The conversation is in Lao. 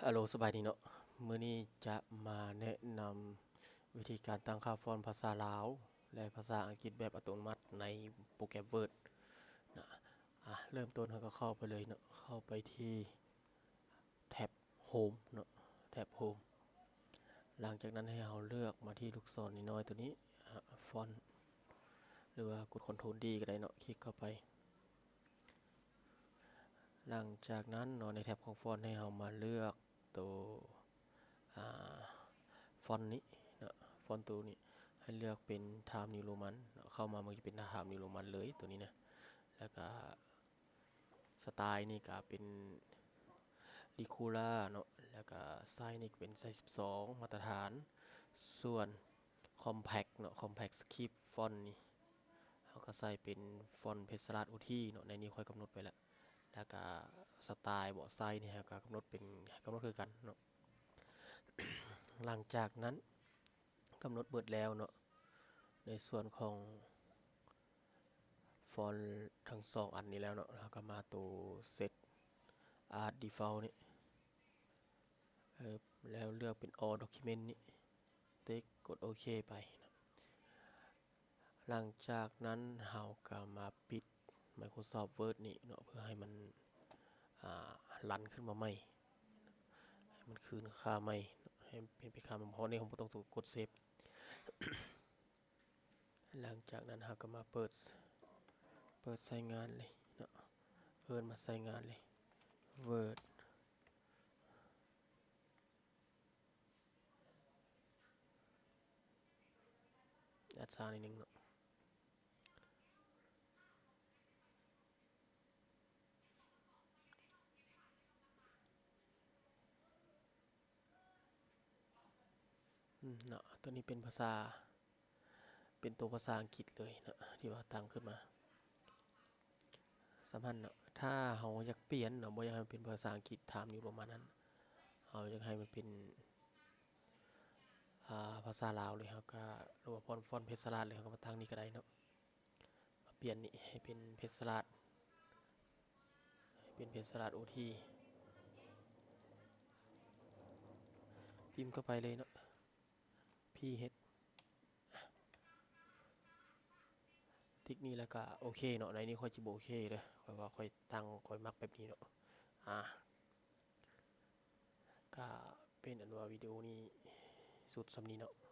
ອາໂລ ສະບາຍດີເນາະ. ມື້ນີ້ຈະມາແນະນຳວິທີການຕັ້ງຄ່າຟອນພາສາລາວ ແລະ ພາສາອັງກິດແບບອັດຕະໂນມັດໃນໂປຣແກຣມ Word ນະ. ອາ ເລີ່ມຕົ້ນເຮົາກໍເຂົ້າໄປເລີຍເນາະ, ເຂົ້າໄປທີ່ແທັບ Home ເນາະ, ແທັບ Home. ຫຼັງຈາກນັ້ນໃຫ້ເຮົາເລືອກມາທີ່ລູກສອນນ້ອຍໆຕົວນີ້, ອາ Font ຫຼືວ່າກົດ Ctrl D ກໍໄດ້ເນາະ, ຄລິກເຂົ້າໄປ. ຫຼັງຈາກນັ້ນເນາະ ໃນແທັບຂອງຟອນໃຫ້ເຮົາມາເລືອກໂຕ ອາ ຟອນນີ້ເນາະ, ຟອນໂຕນີ້ໃຫ້ເລືອກເປັນ Times New Roman ເນາະ, ເຂົ້າມາມັນຈະເປັນ Times New Roman ເລີຍໂຕນີ້ນະ. ແລ້ວກະສະໄຕລ໌ນີ້ກະເປັນ Regular ເນາະ, ແລ້ວກະໄຊສ໌ນີ້ກະເປັນໄຊສ໌ສິບສອງມາດຕະຖານ, ສ່ວນ Compact ເນາະ, Compact Script Font ນີ້ ເຮົາກໍໃສ່ເປັນຟອນເພັດສະຫຼາດ ໂອ ທີ ເນາະ, ໃນນີ້ຂ້ອຍກຳນົດໄວ້ແລ້ວ. ແລ້ວກໍສະໄຕລ໌ເບາະ ໄຊສ໌ນີ້ ເຮົາກໍກຳນົດເປັນ ໃຫ້ກຳນົດຄືກັນເນາະ. ຫຼັງຈາກນັ້ນກຳນົດເບິດແລ້ວເນາະ, ໃນສ່ວນຂອງຟອນທັງສອງອັນນີ້ແລ້ວເນາະ, ເຮົາກໍມາໂຕ Set as Default ນີ້ ເອີ ແລ້ວເລືອກເປັນ All Document ນີ້ ຕິກ ກົດໂອເຄໄປເນາະ. ຫຼັງຈາກນັ້ນເຮົາກໍມາປິດ Microsoft Word ນີ້ເນາະ ເພື່ອໃຫ້ມັນ ອາ ຣັນຂຶ້ນມາໃໝ່, ໃຫ້ມັນຄືນຄ່າໃໝ່ເນາະ, ໃຫ້ເປັນ ເປັນຄ່າໃໝ່, ເພາະໃນເຮົາບໍ່ຕ້ອງກົດເຊບ. ຫຼັງຈາກນັ້ນເຮົາກໍມາເປີດ ເປີດໃຊ້ງານເລີຍເນາະ, ເອີ້ນມາໃຊ້ງານເລີຍ Word. ອັດຊ້າໜ້ອຍໜຶ່ງເນາະ. ອືມ ເນາະ, ຕົວນີ້ເປັນພາສາ ເປັນຕົວພາສາອັງກິດເລີຍເນາະ ທີ່ວ່າຕັ້ງຂຶ້ນມາ. ສຳຄັນເນາະ, ຖ້າເຮົາຢາກປ່ຽນເນາະ, ບໍ່ຢາກໃຫ້ມັນເປັນພາສາອັງກິດ Times New Roman ນັ້ນ, ເຮົາຢາກໃຫ້ມັນເປັນ ອາ ພາສາລາວເລີຍ, ເຮົາກະ ຫຼືວ່າຟອນ ຟອນເພັດສະຫຼາດເລີຍ, ເຮົາກໍມາຕັ້ງນີ້ກໍໄດ້ເນາະ. ມາປ່ຽນນີ້ໃຫ້ເປັນເພັດສະຫຼາດ, ໃຫ້ເປັນເພັດສະຫຼາດ ໂອ ທີ ພິມເຂົ້າໄປເລີຍເນາະ. ພີເຮັດ ຕິກນີ້ແລ້ວກະໂອເຄເນາະ. ໃນນີ້ຂ້ອຍຊິບໍ່ໂອເຄເດີ, ຂ້ອຍວ່າຂ້ອຍຕັ້ງ ຂ້ອຍມັກແບບນີ້ເນາະ. ອາ ກະເປັນອັນວ່າວິດີໂອນີ້ສຸດສ່ຳນີ້ເນາະ.